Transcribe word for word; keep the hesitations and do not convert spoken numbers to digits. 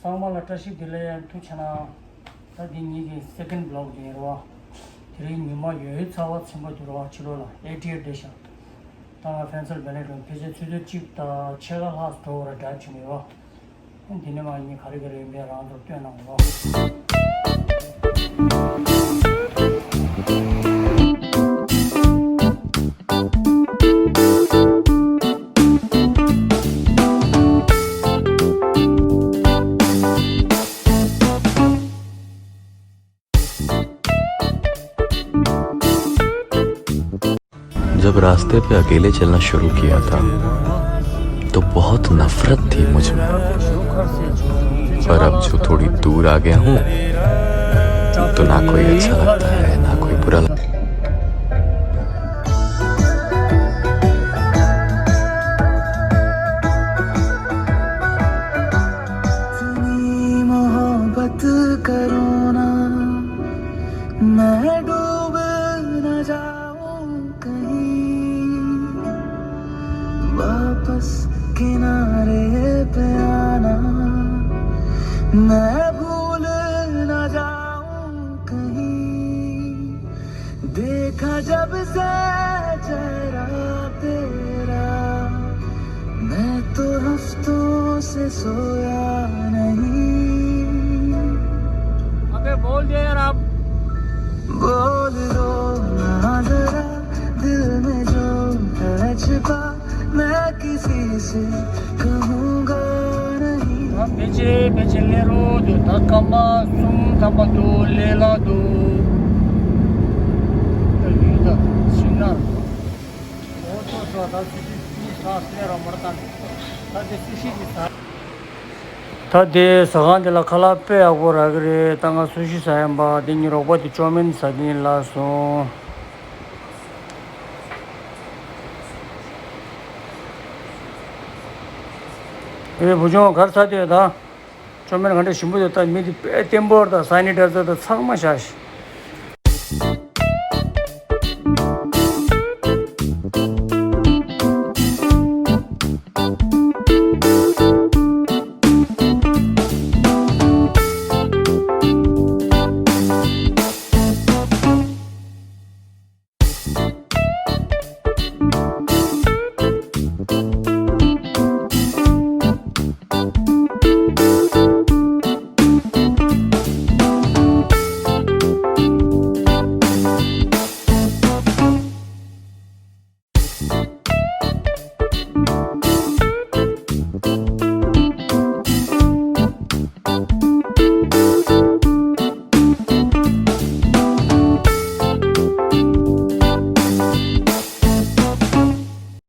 ཚང་མ་ལ་བཀྲ་ཤིས་བདེ་ལེགས། ཐུགས་རྗེ་གནང་། ད་འདི་ངེད་ཀྱི་སེ་ཀེན་བི་ལོག་དེ་ཡིན་རེད་བ། དེ་རིང་ཉི་མ་ཡོད་ཚ་བ་ཚིམ་པོ་འདུག་རེད་བ། ཕྱི་ལོགས་ལ་ཨེ་ཊི་ཨེཊ་རེད་ཤག་ད་ང་ཕན་ཚུན་བེ་ལེ་ཀྲོན་ཕལ་ཆེར་ཆུ་ཚོད་གཅིག་དང་ཕྱེད་ཀ་ལྷག་འགྲོ་བར་འདྲ་བྱུང་ཡོད་བ། འདི་ནས་མར་ངས་ག་རེ་ག་རེ་ཡིན་པས་རང་ཚོར་སྟོན་གནང་གོ། जब रास्ते पे अकेले चलना शुरू किया था, तो बहुत नफरत थी मुझ में। पर अब जो थोड़ी दूर आ गया हूँ, तो ना कोई अच्छा लगता है, ना कोई बुरा लगता। इतनी मोहब्बत करो ना, मैं डूब न जाऊं कहीं। वापस किनारे पे आना, मैं भूल न जाऊं कहीं। देखा जब से चेहरा तेरा, मैं तो हफ्तों से सोया नहीं। अबे बोल दे यार आप। बोल दो ना जरा, दिल में जो है छिपा, मैं किसी से कहूँगा नहीं। ད་ཕལ་ཆེར་ཕལ་ཆེར་སླེབས་རོགས་འདུག་ད་སྐར་མ་གསུམ་ཐམ་པ་འདུག་སླེབས་ལ་འདུག་ད་ཡུལ་ད་ཤིང་ནགས། འོ་ཚོ་ཚོ་ད་སུ་ཤི་གཉིས་ཟ་སླེབས་ར་མར་བཏང་། ད་དེ་སུ་ཤི་གཉིས་ཟ། ད་དེ་ཟ་ཁང་དེ་ལ་ཁ་ལག་དཔེ་ཡག་པོ་རག་གི་རེད། ད་ང་སུ་ཤི་ཟ་ཡིན་པ། དེ་ངའི་རོགས་པ་དེ་ཅོ་མིན་ཟ་གི་ཡིན་ལབ་སོང་། ཨེ་བུ་ཆུང་གར་ཚ་དེ་ད། ཅོ་མེན་ག་འདྲ་ཞིམ་པོ་དེ་ལྟ། མི་དེ་དཔེ་བརྟན་པོར་དང་སེ་ནི་ཊའི་ཛར་དང་ཚང་མ་བཞག་ཤག